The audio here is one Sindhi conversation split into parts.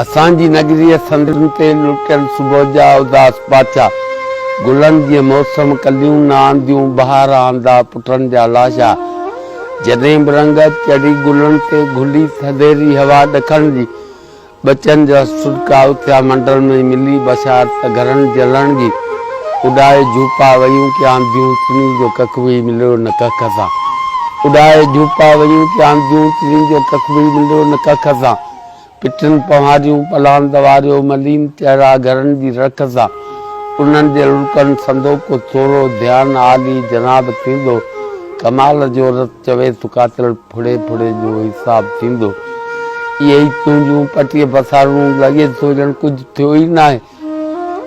اسان جي نگريء سندن تي لٽيل صبح جا اداس پاڇا، گلن جيئن موسم ڪليون نه آنديون بهار آندا پٽن جا لاشا. جڏهن به رنگ چڙهي گلن تي گهلي ٿڌيري هوا ڏکڻ جي، ٻچن جا سڏڪا اٿيا منڊل ۾ ملي بشارت گهرن جلڻ جي، اڏائي جهوپا ويون ڪي آنڌيون تني جو ڪک به مليو نه ڪک سان. اڏائي جهوپا ويون ڪي آنڌيون تني جو ڪک به مليو نه ڪک سان. پٽن پنهواريون پلاند واريو ملين چهرا گهرن جي رک سان انهن جي لڙڪن سندو ڪو ٿورو ڌيان عالي جناب ٿيندو ڪمال جو رت چوي ٿو قاتل ڦڙي ڦڙي جو حساب ٿيندو اهي ئي تنهنجون پٽيء پسارون لڳي ٿو ڄڻ ڪجهه ٿيو ئي ناهي.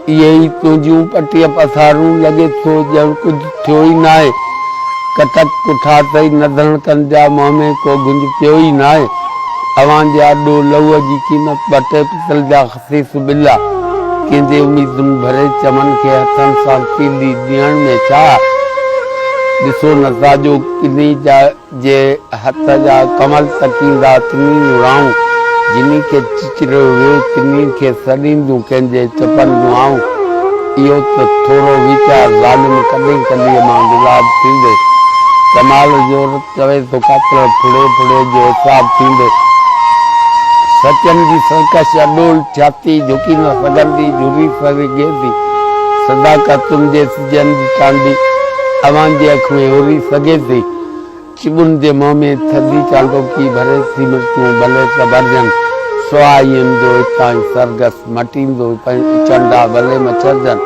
اهي ئي تنهنجون پٽيء پسارون، لڳي ٿو ڄڻ ڪجهه ٿيو ئي ناهي. ڪٽڪ ڪٺا اٿئي نڌڻڪن جا، منهن ۾ ڪو گهنج پيو ئي ناهي. اوهان جي آڏو لهوء جي قيمت ٻه ٽي پتل جا خسيس ٻلا. ڪنهن جي اميدن ڀري چمن کي هٿن سان تيلي ڏيڻ ۾ ڇا؟ ڏسو نه تاجو ڪني جا. جي هٿ جا ڪنول تڪيندا تني جون راهون، جني کي چچريو ويو تني کي سڏينديون ڪنهن جي چپن جون آهون. اهو ته ٿورو ويچار ظالم ڪڏهن ڪليء مان گلاب ٿيندي. ڪمال جو رت چوي ٿو قاتل ڦڙي ڦڙي جو حساب ٿيندي. سچن جي سرڪش اڏول ڇاتي جهڪي نه سگهندي جهري سگهي ٿي. صداقتن جي سجن جي ٽانڊي اوهان جي اک ۾ اوري سگهي ٿي. چٻن جي منهن ۾ ٿڌي چانڊوڪي ڀري ٿي مرچون ڀلي ته ڀرجن، سهائين جو هتان ئي سرگس مٽيندو چنڊا ڀلي مڇرجن.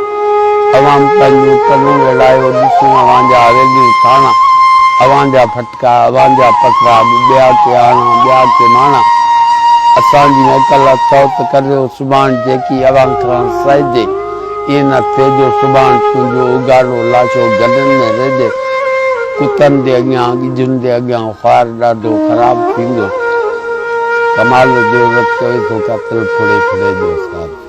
اوهان پنهنجون ٽلون ويڙهايو ڏسون اوهان جا حويليون ٿاڻا، اوهان جا ڦٽڪا، اوهان جا پکڙا، ٻيا ڪي آڻا، ٻيا ڪي ماڻا. اسان جي موڪل اٿئو ته ڪريو سڀاڻ جيڪي اوهان کان سهجي. ائين نه ٿئي جو سڀاڻ تنهنجو اگهاڙو لاشو گڏن ۾ رهجي. ڪتن جي اڳيان، ڳجهن جي اڳيان خوار ڏاڍو خراب ٿيندو. ڪمال جو رت چوي ٿو قاتل ڦڙي ڦڙي جو حساب.